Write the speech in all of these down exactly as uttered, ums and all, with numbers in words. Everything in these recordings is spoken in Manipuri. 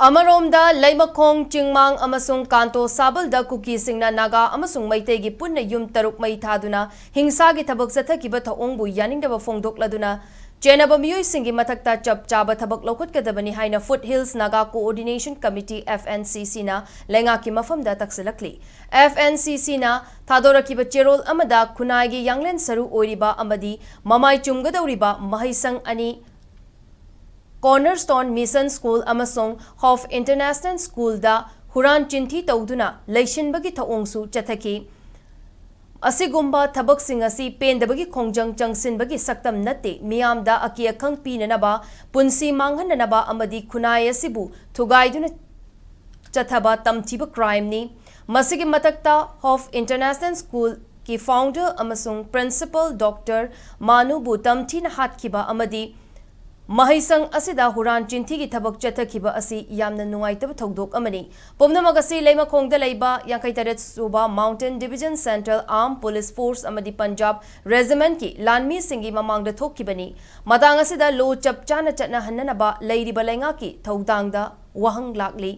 ꯑꯃꯔꯣꯝꯗ, ꯂꯩꯃꯈꯣꯡ, ꯆꯤꯡꯃꯥꯡ ꯑꯃꯁꯨꯡ ꯀꯥꯟꯇꯣ ꯁꯥꯕꯜꯗ ꯀꯨꯀꯤꯁꯤꯡꯅ ꯅꯥꯒꯥ ꯑꯃꯁꯨꯡ ꯃꯩꯇꯩꯒꯤ ꯄꯨꯟꯅ ꯌꯨꯝ ꯇꯔꯨꯛ ꯃꯩ ꯊꯥꯗꯨꯅ ꯍꯤꯡꯁꯥꯒꯤ ꯊꯕꯛ ꯆꯠꯊꯈꯤꯕ ꯊꯧꯑꯣꯡꯕꯨ ꯌꯥꯅꯤꯡꯗꯕ ꯐꯣꯡꯗꯣꯛꯂꯗꯨꯅ ꯆꯦꯟꯅꯕ ꯃꯤꯑꯣꯏꯁꯤꯡꯒꯤ ꯃꯊꯛꯇ ꯆꯞ ꯆꯥꯕ ꯊꯕꯛ ꯂꯧꯈꯠꯀꯗꯕꯅꯤ ꯍꯥꯏꯅ Foothills Naga Coordination Committee, F N C C ꯅ ꯂꯩꯉꯥꯛꯀꯤ ꯃꯐꯝꯗ ꯇꯛꯁꯤꯜꯂꯛꯂꯤ꯫ F N C C ꯅ ꯊꯥꯗꯣꯔꯛꯈꯤꯕ ꯆꯦꯔꯣꯜ ꯑꯃꯗ ꯈꯨꯟꯅꯥꯏꯒꯤ ꯌꯥꯡꯂꯦꯟ ꯁꯔꯨ ꯑꯣꯏꯔꯤꯕ ꯑꯃꯗꯤ ꯃꯃꯥꯏ ꯆꯨꯝꯒꯗꯧꯔꯤꯕ ꯃꯍꯩꯁꯪ ꯑꯅꯤ, Cornerstone Mission School ꯑꯃꯁꯨꯡ Hope International School ꯗ ꯍꯨꯔꯥꯟ ꯆꯤꯟꯊꯤ ꯇꯧꯗꯨꯅ ꯂꯩꯁꯤꯟꯕꯒꯤ ꯊꯧꯑꯣꯡꯁꯨ ꯆꯠꯊꯈꯤ꯫ ꯑꯁꯤꯒꯨꯝꯕ ꯊꯕꯛꯁꯤꯡ ꯑꯁꯤ ꯄꯦꯟꯗꯕꯒꯤ ꯈꯣꯡꯖꯪ ꯆꯪꯁꯤꯟꯕꯒꯤ ꯁꯛꯇꯝ ꯅꯠꯇꯦ, ꯃꯤꯌꯥꯝꯗ ꯑꯀꯤ ꯑꯈꯪ ꯄꯤꯅꯅꯕ, ꯄꯨꯟꯁꯤ ꯃꯥꯡꯍꯟꯅꯅꯕ ꯑꯃꯗꯤ ꯈꯨꯟꯅꯥꯏ ꯑꯁꯤꯕꯨ ꯊꯨꯒꯥꯏꯗꯨꯅ ꯆꯠꯊꯕ ꯇꯝꯊꯤꯕ crime ꯅꯤ꯫ ꯃꯁꯤꯒꯤ ꯃꯊꯛꯇ, Hope International School ꯀꯤ founder ꯑꯃꯁꯨꯡ principal Doctor ꯃꯥꯅꯨꯕꯨ ꯇꯝꯊꯤꯅ ꯍꯥꯠꯈꯤꯕ ꯑꯃꯗꯤ ꯃꯍꯩꯁꯪ ꯑꯁꯤꯗ ꯍꯨꯔꯥꯟ ꯆꯤꯟꯊꯤꯒꯤ ꯊꯕꯛ ꯆꯠꯊꯈꯤꯕ ꯑꯁꯤ ꯌꯥꯝꯅ ꯅꯨꯡꯉꯥꯏꯇꯕ ꯊꯧꯗꯣꯛ ꯑꯃꯅꯤ꯫ ꯄꯨꯝꯅꯃꯛ ꯑꯁꯤ ꯂꯩꯃꯈꯣꯡꯗ ꯂꯩꯕ ꯌꯥꯡꯈꯩ ꯇꯔꯦꯠ ꯁꯨꯕ Mountain Division Central Armed Police Force ꯑꯃꯗꯤ Punjab Regiment ꯀꯤ ꯂꯥꯟꯃꯤꯁꯤꯡꯒꯤ ꯃꯃꯥꯡꯗ ꯊꯣꯛꯈꯤꯕꯅꯤ꯫ ꯃꯇꯥꯡ ꯑꯁꯤꯗ law ꯆꯞ ꯆꯥꯅ ꯆꯠꯅꯍꯟꯅꯅꯕ ꯂꯩꯔꯤꯕ ꯂꯩꯉꯥꯛꯀꯤ ꯊꯧꯗꯥꯡꯗ ꯋꯥꯍꯪ ꯂꯥꯛꯂꯤ꯫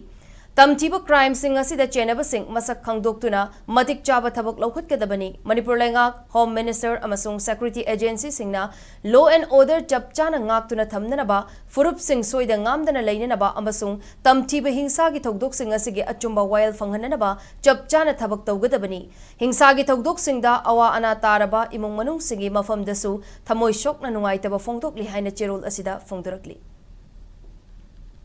ꯇꯝꯊꯤꯕ crime ꯁꯤꯡ ꯑꯁꯤꯗ ꯆꯦꯟꯅꯕꯁꯤꯡ ꯃꯁꯛ ꯈꯪꯗꯣꯛꯇꯨꯅ ꯃꯇꯤꯛ ꯆꯥꯕ ꯊꯕꯛ ꯂꯧꯈꯠꯀꯗꯕꯅꯤ꯫ ꯃꯅꯤꯄꯨꯔ ꯂꯩꯉꯥꯛ, Home Minister ꯑꯃꯁꯨꯡ security agency ꯁꯤꯡꯅ law and order ꯆꯞ ꯆꯥꯅ ꯉꯥꯛꯇꯨꯅ ꯊꯝꯅꯅꯕ, ꯐꯨꯔꯨꯞꯁꯤꯡ ꯁꯣꯏꯗ ꯉꯥꯝꯗꯅ ꯂꯩꯅꯅꯕ ꯑꯃꯁꯨꯡ ꯇꯝꯊꯤꯕ ꯍꯤꯡꯁꯥꯒꯤ ꯊꯧꯗꯣꯛꯁꯤꯡ ꯑꯁꯤꯒꯤ ꯑꯆꯨꯝꯕ ꯋꯥꯌꯦꯜ ꯐꯪꯍꯟꯅꯅꯕ ꯆꯞ ꯆꯥꯅ ꯊꯕꯛ ꯇꯧꯒꯗꯕꯅꯤ꯫ ꯍꯤꯡꯁꯥꯒꯤ ꯊꯧꯗꯣꯛꯁꯤꯡꯗ ꯑꯋꯥ ꯑꯅꯥ ꯇꯥꯔꯕ ꯏꯃꯨꯡ ꯃꯅꯨꯡꯁꯤꯡꯒꯤ ꯃꯐꯝꯗꯁꯨ ꯊꯃꯣꯏ ꯁꯣꯛꯅ ꯅꯨꯡꯉꯥꯏꯇꯕ ꯐꯣꯡꯗꯣꯛꯂꯤ ꯍꯥꯏꯅ ꯆꯦꯔꯣꯜ ꯑꯁꯤꯗ ꯐꯣꯡꯗꯣꯔꯛꯂꯤ꯫